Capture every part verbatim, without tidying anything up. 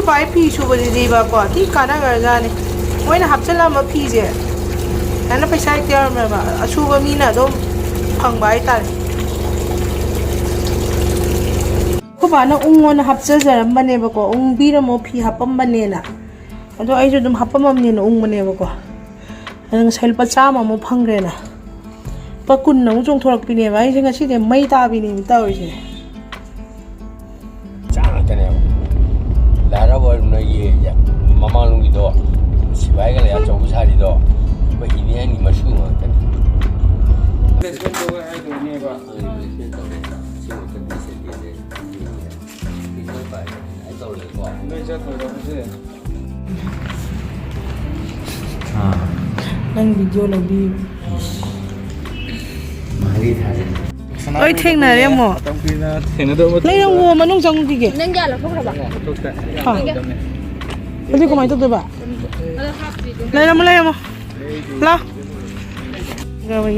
ꯈ꯭ꯋꯥꯏ ꯐꯤ ꯁꯨꯕꯁꯤꯗꯤꯕꯀꯣ ꯊꯤ ꯀꯥꯟꯅꯈ꯭ꯔꯖꯥꯠꯅꯤ꯫ ꯃꯣꯏꯅ ꯍꯥꯞꯆꯤꯜꯂꯝꯕ ꯐꯤꯁꯦ ꯁꯨꯃꯥꯏꯅ ꯄꯩꯁꯥ ꯍꯦꯛꯇ ꯌꯥꯎꯔꯝꯃꯦꯕ, ꯑꯁꯨꯕ ꯃꯤꯅ ꯑꯗꯨꯝ ꯐꯪꯕ ꯍꯥꯏꯇꯥꯔꯦ꯫ ꯑꯩꯈꯣꯏ ꯕꯥꯅ ꯎꯪꯉꯣꯅ ꯍꯥꯞꯆꯖꯔꯝꯕꯅꯦꯕꯀꯣ, ꯎꯪꯕꯤꯔꯝꯃꯣ ꯐꯤ ꯍꯥꯞꯄꯝꯕꯅꯦꯅ꯫ ꯑꯗꯣ ꯑꯩꯁꯨ ꯑꯗꯨꯝ ꯍꯥꯞꯄꯝꯃꯝꯅꯦꯅ ꯎꯪꯕꯅꯦꯕꯀꯣ꯫ ꯑꯗꯣ ꯉꯁꯥꯏ ꯂꯨꯄꯥ ꯆꯥꯝꯃ ꯑꯃꯨꯛ ꯐꯪꯈ꯭ꯔꯦꯅ꯫ ꯂꯨꯄꯥ ꯀꯨꯟ ꯑꯃꯨꯛ ꯆꯣꯡꯊꯣꯔꯛꯄꯤꯅꯦꯕ꯫ ꯑꯩꯁꯦ ꯉꯁꯤꯗꯤ ꯃꯩ ꯇꯥꯕꯤꯅꯦꯕ ꯇꯧꯔꯤꯁꯦ꯫ ꯆꯥ ꯉꯥꯛꯇꯅꯦꯕ꯫ ꯂꯥꯏ ꯍꯔꯥꯎꯕ ꯅꯣꯏꯒꯤ ꯃꯃꯥꯡꯂꯣꯝꯒꯤꯗꯣ, ꯁꯤꯐꯥꯏꯒ ꯂꯩ ꯑꯆꯧꯕ ꯁꯥꯔꯤꯗꯣ, ꯑꯩꯈꯣꯏ ꯏꯅꯦ ꯑꯅꯤ ꯃꯁꯨ ꯉꯥꯛꯇꯅꯤ꯫ ꯅꯪ ꯚꯤꯗꯤꯑꯣ ꯂꯧꯕꯤꯌꯨ꯫ ꯃꯍꯩ ꯊꯥꯖꯤꯜꯂꯤ꯫ ꯂꯣꯏ ꯊꯦꯡꯅꯔꯦ ꯑꯃꯨꯛ꯫ ꯃꯇꯝ ꯀꯨꯏꯅ ꯊꯦꯡꯅꯗꯕ ꯃꯇꯨꯡꯗ ꯂꯩꯔꯝꯃꯣ, ꯃꯅꯨꯡ ꯆꯪꯉꯨꯈꯤꯒꯦ꯫ ꯅꯪ ꯀꯌꯥ ꯂꯧꯊꯣꯛꯈ꯭ꯔꯕ? ꯂꯧꯊꯣꯛꯇꯦ꯫ ꯍꯥ꯫ ꯑꯗꯨ ꯀꯃꯥꯏꯅ ꯇꯧꯗꯣꯏꯕ? ꯂꯩꯔꯝꯃꯣ, ꯂꯩꯔꯝꯃꯣ꯫ ꯂꯥꯎ꯫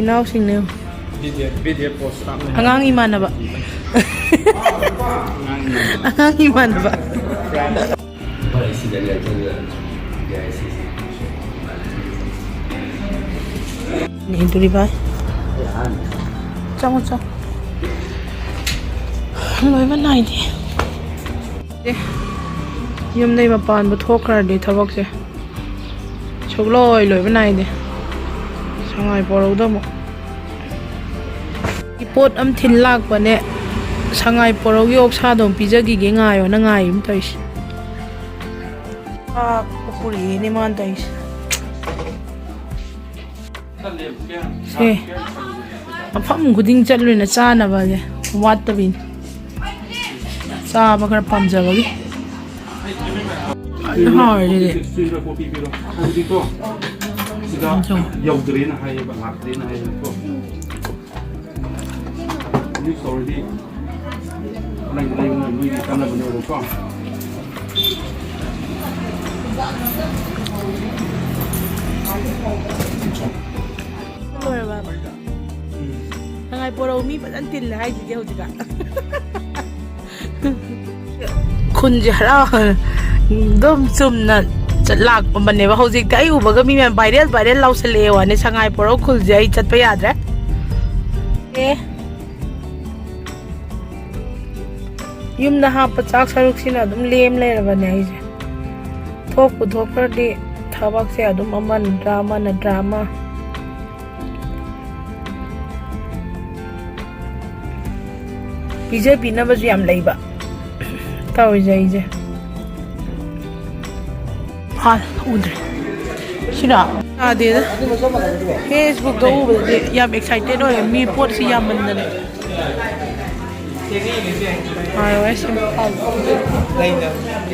ꯏꯅꯥꯎꯁꯤꯡꯅꯦ꯫ B D F, B D F ꯄꯣꯁ ꯍꯥꯞꯅꯤ ꯍꯥꯏ꯫ ꯑꯉꯥꯡ ꯏꯃꯥꯟꯅꯕ꯫ ꯑꯉꯥꯡ ꯏꯃꯥꯟꯅꯕ꯫ ꯑꯉꯥꯡ ꯏꯃꯥꯟꯅꯕ꯫ ꯅꯦ ꯗꯨꯔꯤꯕꯥꯏ꯫ ꯆꯪꯉꯣ, ꯆꯪꯉꯣ꯫ ꯂꯣꯏꯕ ꯅꯥꯏꯗꯦ꯫ ꯑꯦ, ꯌꯨꯝꯗꯩ ꯃꯄꯥꯟꯕꯨ ꯊꯣꯛꯈ꯭ꯔꯗꯤ ꯊꯕꯛꯁꯦ ꯁꯨꯛꯂꯣꯏ ꯂꯣꯏꯕ ꯅꯥꯏꯗꯦ꯫ ꯁꯉꯥꯏ ꯄꯣꯔꯧꯗ ꯑꯃꯨꯛ ꯄꯣꯠ ꯑꯃ ꯊꯤꯟ ꯂꯥꯛꯄꯅꯦ꯫ ꯁꯉꯥꯏ ꯄꯣꯔꯧꯒꯤ ꯑꯣꯛꯁꯥꯗꯣ ꯑꯃ ꯄꯤꯖꯈꯤꯒꯦ ꯉꯥꯏꯌꯣꯅ ꯉꯥꯏꯔꯤꯕꯅꯤ ꯇꯧꯔꯤꯁꯦ꯫ ꯆꯥꯛꯄꯨ ꯄꯨꯔꯛꯑꯦꯅꯦ ꯃꯥꯅ ꯇꯧꯔꯤꯁꯦ꯫ ꯁꯦ, ꯃꯐꯝ ꯈꯨꯗꯤꯡ ꯆꯠꯂꯨꯏꯅ ꯆꯥꯅꯕꯁꯦ ꯋꯥꯠꯇꯕꯤꯅꯤ꯫ ꯆꯥꯕ ꯈꯔ ꯄꯥꯝꯖꯕꯒꯤ꯫ ꯐꯖꯅ ꯍꯥꯎꯔꯦ ꯁꯤꯗꯤ꯫ ꯁꯤꯗ ꯌꯧꯗ꯭ꯔꯦꯅ ꯍꯥꯏꯌꯦꯕ, ꯂꯥꯛꯇ꯭ꯔꯦꯅ ꯍꯥꯏꯌꯦꯕꯀꯣ꯫ ꯃꯤꯛꯁ ꯇꯧꯔꯗꯤ ꯅꯪ ꯂꯩꯕꯅ ꯅꯣꯏꯒꯤ ꯀꯥꯟꯅꯕꯅꯦꯕꯀꯣ꯫ ꯂꯣꯏꯔꯕ? ꯁꯉꯥꯏ ꯄꯣꯔꯧ ꯃꯤ ꯐꯖꯅ ꯇꯤꯜꯂꯦ ꯍꯥꯏꯁꯤꯗꯤ ꯍꯧꯖꯤꯛꯀ꯫ ꯈꯨꯟꯁꯦ ꯍꯔꯥꯎ, ꯑꯗꯨꯝ ꯆꯨꯝꯅ ꯆꯠ ꯂꯥꯛꯄꯅꯦꯕ꯫ ꯍꯧꯖꯤꯛꯇꯤ ꯑꯩ ꯎꯕꯒ ꯃꯤ ꯃꯌꯥꯝ viral viral ꯂꯥꯎꯁꯜꯂꯛꯑꯦ ꯋꯥꯅꯤ꯫ ꯁꯉꯥꯏ ꯄꯣꯔꯧ ꯈꯨꯜꯁꯦ ꯑꯩ ꯆꯠꯄ ꯌꯥꯗ꯭ꯔꯦ꯫ ꯑꯦ꯫ ꯌꯨꯝꯗ ꯍꯥꯞꯄ ꯆꯥꯛ ꯁꯔꯨꯛꯁꯤꯅ ꯑꯗꯨꯝ ꯂꯦꯝ ꯂꯩꯔꯕꯅꯦ ꯑꯩꯁꯦ꯫ ꯊꯣꯛꯄꯨ ꯊꯣꯛꯈ꯭ꯔꯗꯤ ꯊꯕꯛꯁꯦ ꯑꯗꯨꯝ ꯑꯃ ꯅꯠꯇ꯭ꯔꯥ ꯑꯃ ꯅꯠꯇ꯭ꯔꯥ ꯑꯃ꯫ ꯄꯤꯖ ꯄꯤꯅꯕꯁꯨ ꯌꯥꯝ ꯂꯩꯕ ꯇꯧꯔꯤꯁꯦ ꯑꯩꯁꯦ꯫ ꯍꯥ, ꯎꯗ꯭ꯔꯦ꯫ ꯁꯤꯔꯥ? ꯌꯥꯗꯦꯗ꯫ Facebook ꯎꯕꯗꯗꯤ ꯌꯥꯝ excited ꯑꯣꯏꯌꯦ꯫ ꯃꯤ ꯄꯣꯠꯁꯤ ꯌꯥꯝꯃꯟꯗꯅ꯫ ꯉꯥꯏꯔꯣꯏ, ꯁꯤ ꯃꯈꯥꯗ꯫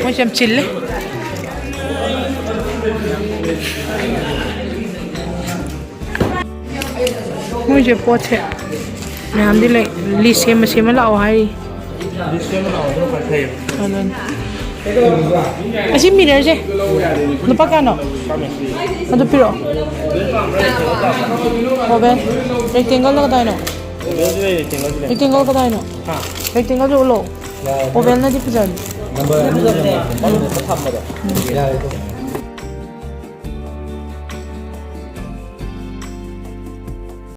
ꯃꯣꯏꯁꯦ ꯌꯥꯝ ꯆꯤꯜꯂꯦ꯫ ꯃꯣꯏꯁꯦ ꯄꯣꯠꯁꯦ ꯃꯌꯥꯝꯗꯤ ꯂꯩ꯫ List ꯁꯦꯝꯃ ꯁꯦꯝꯃ ꯂꯥꯛꯑꯣ ꯍꯥꯏꯔꯤ꯫ ꯑꯗꯨꯅꯤ꯫ ꯑꯁꯤ mirrorꯁꯦ ꯂꯨꯄꯥ ꯀꯌꯥꯅꯣ? ꯑꯗꯨ ꯄꯤꯔꯛꯑꯣ꯫ Oval꯫ Rectangleꯅ ꯀꯗꯥꯏꯅꯣ? Rectangle ꯀꯗꯥꯏꯅꯣ? Rectangleꯗꯨ ꯎꯠꯂꯣ꯫ Ovalꯅꯗꯤ ꯐꯖꯅꯤ꯫ ꯅꯝꯕꯔ ꯑꯅꯤ ꯂꯩꯔꯝꯃꯦ꯫ ꯊꯝꯕꯗꯣ꯫ ꯌꯥꯔꯦ ꯑꯗꯨ꯫